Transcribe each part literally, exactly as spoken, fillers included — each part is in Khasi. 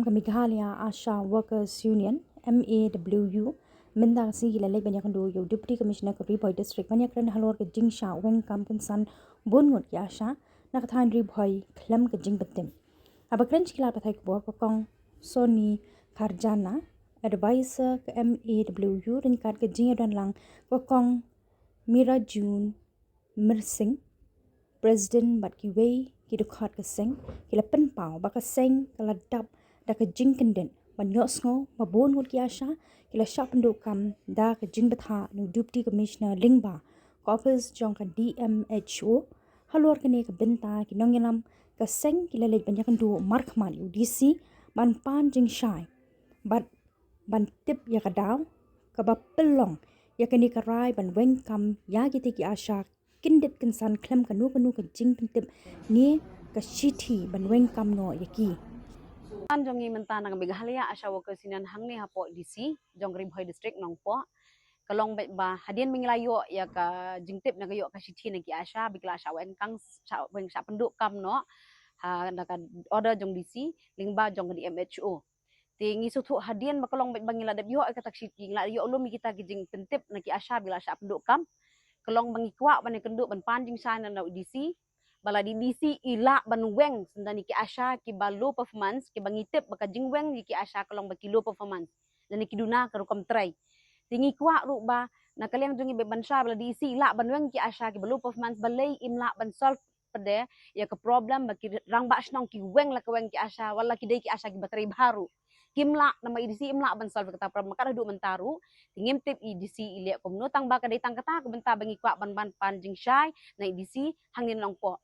Ka Meghalaya ASHA Workers Union, M A W U, mynta ka sngi ki la leit ban ïakynduh ïa u Deputy Commissioner ka Ri Bhoi District ban ïakren halor ka jingshah weng kam kynsan bun ngut ki ASHA na ka thaiñ Ri Bhoi khlem ka jingpyntip. Haba kren sha ki lad pathai khubor, ka Kong Sony Kharjana, Advisor ka M A W U, ryngkat ka jingïadonlang ka Kong Mirajun Myrsing, President bad kiwei ki dkhot ka seng, ki la pynpaw ba ka seng ka la dap da ka jingkyndit ban ïohsngew ba bun ngut ki ASHA ki la shah pynduh kam da ka jingbthah na u Deputy Commissioner lyngba ka ophis jong ka D M H O. Halor kane ka bynta, ki nongïalam ka seng ki la leit ban ïakynduh markhmat ïa u D C ban pan jingshai bad ban tip ïa ka daw kaba pynlong ïa kane ka rai ban weng kam ïa kitei ki ASHA kyndit kynsan khlem kano kano ka jingpyntip ne ka shithi ban weng kam noh ïa ki. Kan jong ngi mynta na ka Meghalaya ASHA Workers Union hangne hapoh D C jong Ri Bhoi District Nongpoh, ka long beit ba hadien ba ngi la ïoh ïa ka jingtip ne ka ïoh ka shithi na ki ASHA ba ki la shah weng kam, shah weng, shah pynduh kam noh ha, na ka order jong D C lyngba jong ka D M H O. Te ngi sngewthuh hadien ba ka long beit ba ngi la dep ïoh ïa kata ka shithi, ngi la ïoh lum ïa kita ki jingpyntip na ki ASHA ba ki la shah pynduh kam, ka long ba ngi kwah ban ïakynduh ban pan jingshai na u D C ba lada i D C i lah ban weng sngewbha ïa ki ASHA kiba low performance, kiba ngi tip ba ka jingweng ïa ki ASHA ka long ba ki low performance lane ki duna ka rukom trei. Te ngi kwah ruh ba na ka liang jong ngi beit ban shai ba lada i D C i lah ban weng ki ASHA kiba low performance, balei im lah ban solve pat de ïa ka problem ba ki rangbah shnong ki weng la ka weng ki ASHA, wat la ki dei ki ASHA kiba trei bha ruh. Kim lah, namar i D C im lah ban solve kata ka problem kat haduh mynta ruh. Te ngim tip i D C i leh kumno, tang ba ka dei tang kata ka bynta ba ngi kwah ban, ban pan jingshai na i D C hangne Nongpoh.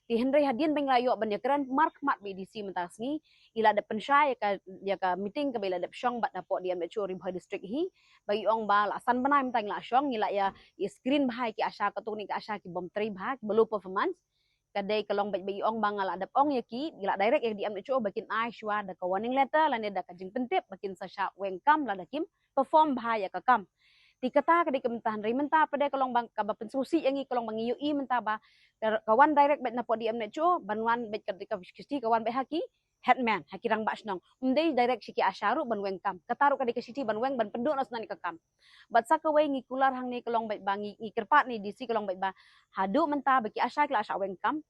Te hynrei hadien ba ngi la ïoh ban ïakren markhmat bad i D C mynta ka sngi, i la dep pynshai ïa ka, ïa ka meeting kaba i la dep shong bad hapoh D M H O Ri Bhoi District hi, ba i ong ba la san bnai mynta ngi la shong, ngi la ïa, ïa screen bha ïa ki ASHA, katto katne ki ASHA ki bym trei bha, kiba low performance. Ka dei ka long beit ba i ong ba nga la dep ong ïa ki, i la direct ïa ka D M H O ba kin ai shuwa da ka warning letter lane da ka jingpyntip ba kin sa shah weng kam lada kim perform bha ïa ka kam. Te kata ka dei ka bynta, hynrei mynta pat de ka long ba kaba pynsngewsih ïa ngi ka long ba ngi ïohi mynta ba ka, ka wan direct beit na pdeng D M H O, ban wan beit ka, ka shithi ka wan beit ha ki headman, ha ki rangbah shnong. Ym dei direct sha ki ASHA ruh ban weng kam. Kata ruh ka dei ka shithi ban weng, ban pynduh noh shuwa ïa ka kam. Bad sa kawei ngi kular hangne ka long beit ba ngi, ngi kyrpad na i D C ka long beit ba haduh mynta ba ki ASHA ki la shah weng kam,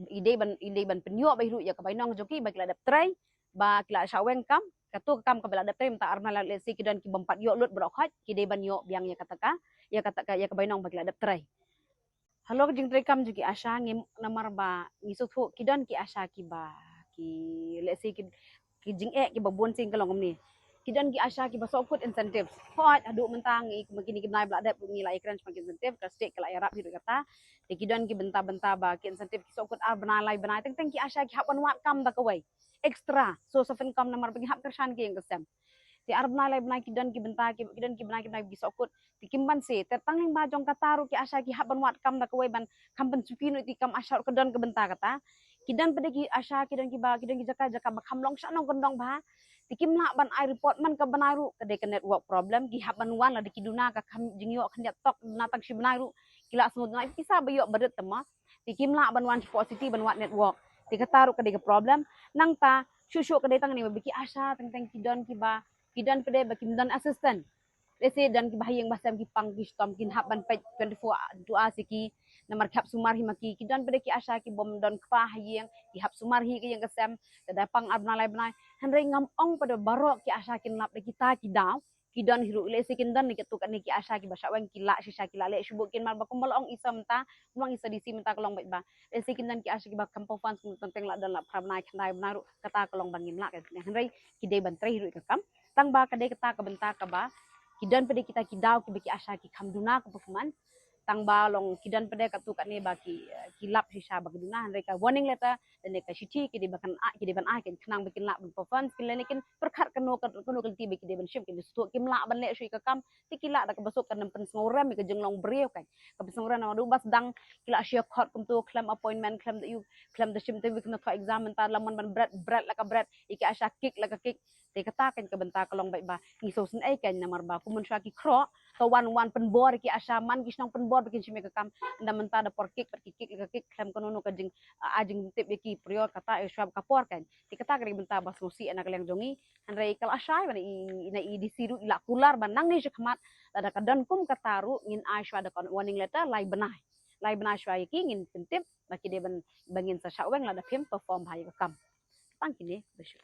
i dei ban, i dei ban pynïoh beit ruh ïa ka bainong jong ki ba ki la dep trei, ba ki la shah weng kam, katto ka kam kaba la dep trei mynta ar bnai, lehse ki don ki bym pat ïoh lut baroh khoit, ki dei ban ïoh biang ïa kata ka, ïa kata ka, ïa ka bainong ba ki la dep trei. Halor ka jingtrei kam jong ki ASHA ngim, namar ba ngi sngewthuh ki don ki ASHA kiba ki, lehse ki, ki jingeh kiba bun sien ka long kumne. Ki don ki ASHA kiba sngewkut incentive. Hooid, haduh mynta ngi, ma kine ki bnai ba la dep ngi la ïakren shaphang ki incentive, ka state ka la ïarap hi ruh kata. Te ki don ki bynta bynta ba ki incentive ki sngewkut ar bnai lai bnai, teng teng ki ASHA ki hap ban wad kam da kawei extra source of income namar ba ki hap kyrshan ki ïing ki sem. Te ar bnai lai bnai ki don ki bynta ki, ki don ki bnai ki bnai ki sngewkut. Te kim banse, te tang lyngba jong kata ruh ki ASHA ki hap ban wad kam da kawei ban kham pynsuki noh ïa ki kam ASHA ruh, ka don ka bynta kata. Ki don pat de ki ASHA, ki don kiba, ki don ki jaka jaka ba kham long sha nongkyndong bha. Te kim lah ban ai report man ka bnai ruh, ka dei ka network problem, ki hap ban wan lada ki duna ka kham jingïoh khyndiat tok, duna tang shi bnai ruh ki la sngewduna, ki sa ba ïoh ba rit te ma. Te kim lah ban wan shapoh city ban wad network. Te kata ruh ka dei ka problem. Nangta shuh shuh ka dei tang ne ba ki ASHA teng teng ki don kiba, ki don pat de ba kim don assistant. Lehse don kiba ha ïing ba sem ki pang ki shitom, kin hap ban peit twenty-four hours ïa ki, namar ki hap sumar hi ma ki. Ki don pat de ki ASHA ki bym don kpa ha ïing, ki hap sumar hi ka ïing ka sem, lada pang ar bnai lai bnai. Hynrei ngam ong pat de baroh ki ASHA kin lap da kita ki daw. Ki don hi ruh, lehse kin don ne katto katne ki ASHA kiba shah weng ki lah shisha, ki lah leh shuh bha kin, mar ba kumba la ong i sa mynta, kumba ong i sa D C mynta ka long beit ba lehse kin don ki ASHA kiba kham performance, kum teng teng la don la phra bnai khyndai bnai ruh, kata ka long ba ngim lah ka. Hynrei ki dei ban trei hi ruh ïa ka kam. Tang ba ka dei kata ka bynta kaba ki don pat de kita ki daw kiba ki ASHA ki kham duna ka performance. Tang ba long ki don pat de katto katne ba ki, eh, ki lap shisha ba ki duna, hynrei ka warning letter lane ka shithi ki dei ba kan ai, ki dei ban ai, khnang ba kin lah ban performance, kin lane kin pyrkhat kano ka, kano ka lynti ba ki dei ban shim, ki dei sdang kim lah ban leh shuh ïa ka kam. Te ki lah da kaba suk kan pynsngewrem ïa ka jinglong briew kan. Ka pynsngewrem namar ba sdang ki la shah khot kumto khlem appointment, khlem da ïoh, khlem da shim interview, khlem da thoh exam, mynta la mon ban bret, bret la ka bret, ïa ki ASHA kick la ka kick. Te kata kan ka bynta ka long beit ba ngi sngewsynei kan, namar ba kumno sha ki khroh ka wan, wan pynbor ïa ki ASHA man ki shnong pynbor ba kin shim ïa ka kam, ynda mynta da por kik pat ki kik la ka kik khlem kano kano ka jing, ah, jingtip ïa ki prior kata ïa shuwa ka por kan. Te kata ka dei bynta ba sngewsih na ka liang jong ngi. Hynrei ka la shai ba na i, na i D C ruh i la kular ba nangne shakhmat lada ka don kum kata ruh ngin ai shuwa da ka warning letter lai bnai. Lai bnai shuwa ïa ki ngin pyntip ba ki dei ban, ba ngin sa shah weng lada phim perform bha ïa ka kam. Tang kine ba shu.